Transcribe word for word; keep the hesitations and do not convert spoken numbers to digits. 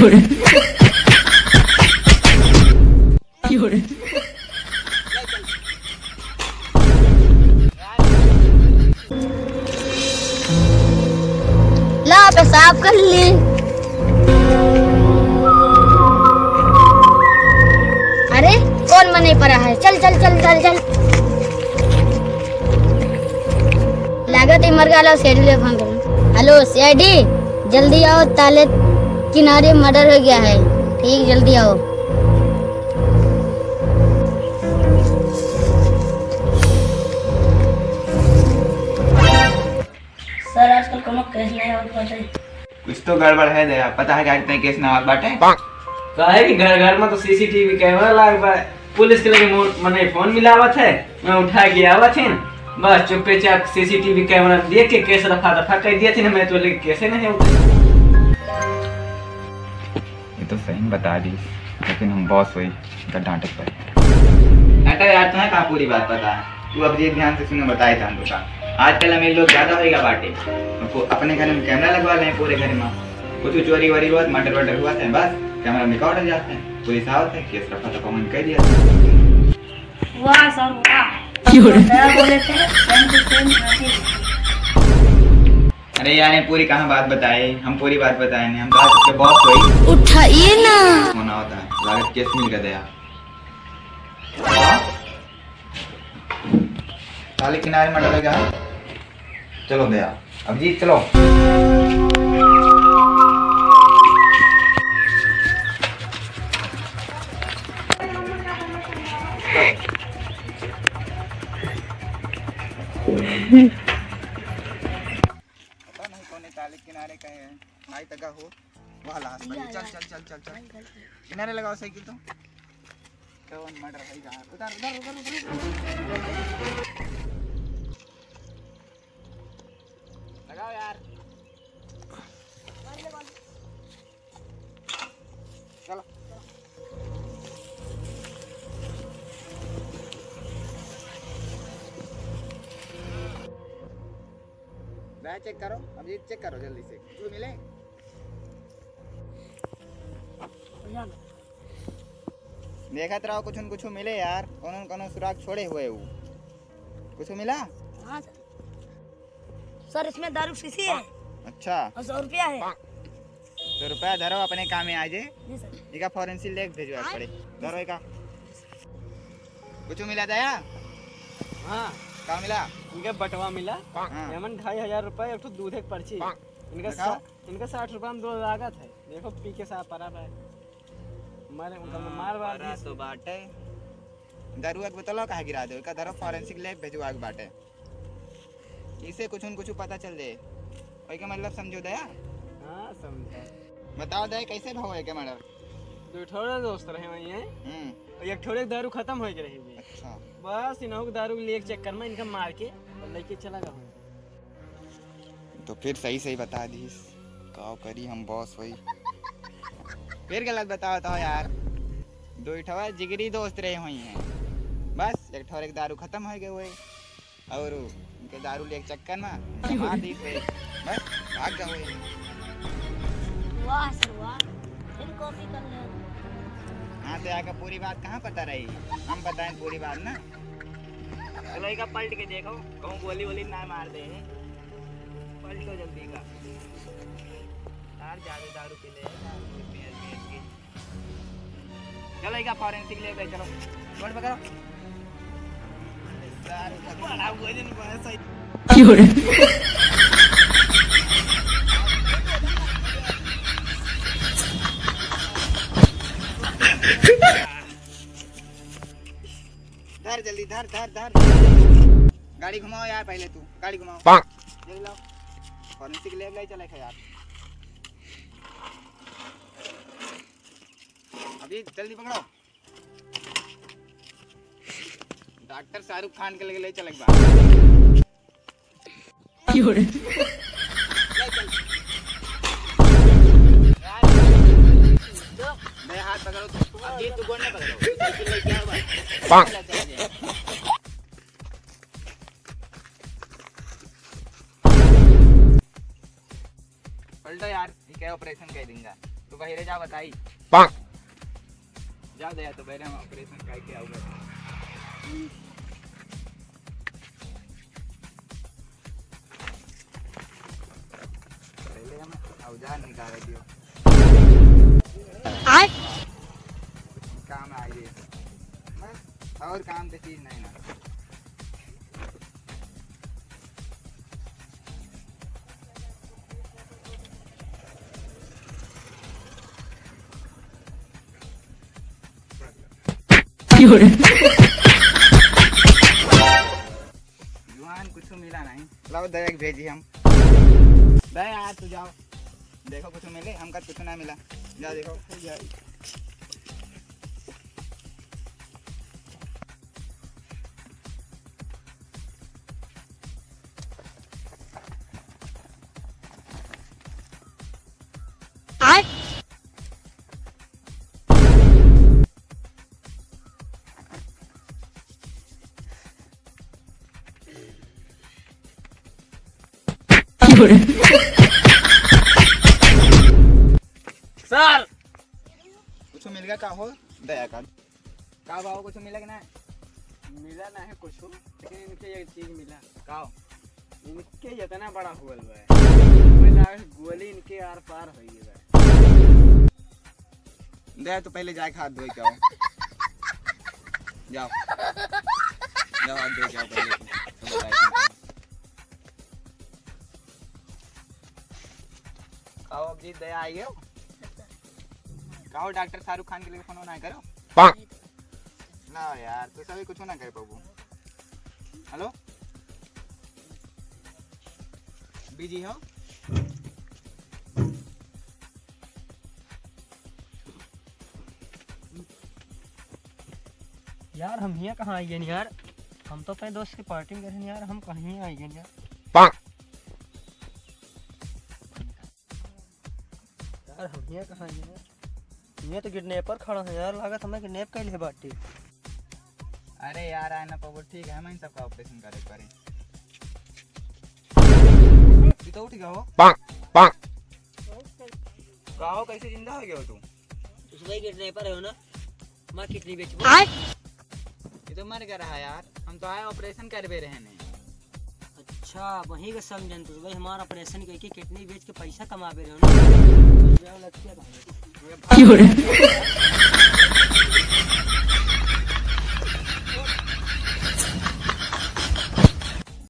ला, पेशाब कर ली। अरे, कौन मने पड़ा है? चल, चल, चल, चल, चल। लागत है मर गया, लो, सीढ़ी ले भाग गया। हेलो, सीआईडी, जल्दी आओ, ताले किनारे मर्डर हो गया है। ठीक, जल्दी आओ। सर, आजकल कोनो केस नहीं होत बाटे। कुछ तो गड़बड़ है दया, पता है का इतना केस ना होत बाटे? काहे कि घर घर में तो सीसीटीवी कैमरा लाग बा, पुलिस के लगे मो-, मने फोन मिलावत है, मैं उठा के आवत है, बस चुप्पे चाप सीसीटीवी कैमरा देख के केस रफा दफा कर दिया थे ना, मैं तो लेके केसे नहीं होते। ये तो सही में बता दी, लेकिन हम बॉस हुई, इनका डांटे के पड़े। हटा यार, तुम्हें का पूरी बात पता है? तू अब ये ध्यान से सुनो, बताए था हम लोग का। आजकल अमीर लोग ज्यादा होएगा बाटे। उनको अपने घर में कैमरा लगवा लें पूरे घर में। कुछ चोरी वोरी हुआ, मर्डर वर्डर हुआ था, बस कैमरा में रिकॉर्ड हो जाते हैं। पुलिस आवत है, केस रफा दफा मन कर दिया। वाह सर, वाह। क्यों रे? क्या बोले थे? Same to same, हाथी। अरे यार, ये पूरी कहाँ बात बताए? हम पूरी बात बताए नहीं, हम तो आज उसके बॉस हुई। उठाइए ना। मना होता है, लागत केस मिल गया दया। ताले किनारे मर्डर हो गया। चलो दया, अभिजीत चलो। पता नहीं कौन ताले किनारे का है, आई तक हो। वाह, लास्ट भाई, या, चल, या। चल, चल, चल, चल। भाई, गलती। किनारे लगाओ साइकिल तो। कौन मर्डर है यार? उधर, उधर, उधर, उधर, उधर। लगाओ यार। चलो। बैग चेक करो, अभिजीत चेक करो जल्दी से, कुछ मिले? देखत रहो, कुछ न कुछ मिले यार, कोनो न कोनो सुराग छोड़े हुए हु। कुछ मिला? हाँ सर। सर, इसमें दारू शीशी है। अच्छा। और सौ रुपया है। सौ रुपया धरो, अपने काम में आ जाए। जी सर। इका फॉरेंसिक लैब भेजवा पड़े। धरो इका। कुछ मिला दया? हाँ। का मिला? इनके बटवा मिला। हाँ। एमन ढाई हजार रुपया, एक ठो दूध, एक पर्ची। इनका दिखाओ। सा-, इनका साठ रुपया में दो लागत है। देखो, पी के साफ परा पाए। मारे उनका हाँ, मार वार परा दिए। तो बाटे। दारू एक बोतल काहे गिरा दे? इका धरो, फॉरेंसिक लैब भेजवा के बाटे। इसे कुछ न कुछ पता चल जाए। ओके, मतलब समझो दया? हाँ, समझा। बताओ दया, कैसे भाव है के मर्डर? दो ठोरे दोस्त रहे वहीं हैं। हम्म। और एक ठोरे दारू खत्म हो के रही हुई। अच्छा। बस इन्हों को दारू के लिए एक चक्कर में इनका मार के और लेके चला गया हूँ। तो फिर सही सही बता दीस, काव करी हम बॉस वही। फिर गलत बताओ तो यार, दो ठवा जिगरी दोस्त रहे हुई हैं, बस एक ठोरे के दारू खत्म हो गए हुए। और उनके दारू लेके चक्कर में मार दी थे, बस भाग गए। वाह सर वाह, फिर कॉपी कर ले। हाँ, तो आके पूरी बात कहाँ पता रही, हम बताएं पूरी बात ना। चलो, एक पलट के देखो, कहूँ गोली वोली ना मार दे, पलटो जल्दी का। यार, ज्यादा दारू पी ले, इतनी हल्की हल्की। चलो, एक फॉरेंसिक ले गए, चलो। रोड पे करो। सारे बड़ा वजन बड़ा सही। क्यों रे? धर जल्दी, धर, धर, धर। गाड़ी घुमाओ यार, पहले तू गाड़ी घुमाओ। जल्दी लाओ। फॉरेंसिक लैब ले चले थे यार। अभी जल्दी पकड़ो। डॉक्टर शाहरुख खान के लगे ले चले बा। क्यों रे? ले चल। ले हाथ पकड़ो। अभी तू गोड़ नहीं पकड़ो। साइकिल लेके आओ भाई। पलटो यार, ये क्या ऑपरेशन कह देंगे? तू बहिरे जा बताई। जा दे, तो पहले हम ऑपरेशन करके आऊंगा। पहले हम औजार निकाल दियो। आय। काम आइए, बस और काम के चीज नहीं ना। जुआन कुछ मिला नहीं। लाओ दया के भेजी हम। दया यार, तू जाओ, देखो कुछ मिले, हमका कुछ ना मिला। जा देखो। आय। सर, कुछ मिल गया का हो? दया कर। का बाबू, कुछ मिला कि ना? मिला ना है कुछ, लेकिन इनके एक चीज मिला। का हो? इनके इतना बड़ा होल बा, मैं लागे गोली इनके आर पार हो गई बा। दे, तू पहले जाए के हाथ धोए के आओ। जाओ, जाओ, हाथ धोए के आओ पहले। आओ अब जी, दया आई हो। का हो डॉक्टर, शाहरुख खान के लिए फोन ना करो। ना यार, तू सभी कुछ ना कर पाबू। हेलो, बिजी हो? यार, हम हियाँ कहाँ आई गए यार? हम तो अपने दोस्त के पार्टी में गए हैं यार, हम कहीं आई गए यार। यार, हम हियाँ कहाँ आई गए यार? हियाँ तो किडनैपर खड़ा है यार, लागत हमें किडनैप कर ले बाटी। अरे यार, आए ना पाबो, ठीक है, हम इन सबका ऑपरेशन करे पड़े। तू तो उठ गया हो। का हो, कैसे जिंदा हो गया हो तू? तू सुबह किडनैपर हो ना, मैं किडनी बेचबो। ये तो मर गया रहा यार, हम तो आए ऑपरेशन करबे रहे ने। अच्छा, वही का समझन तू भाई, हमारा ऑपरेशन करके किडनी बेच के पैसा कमाबे रहे हो ना। क्यों रे?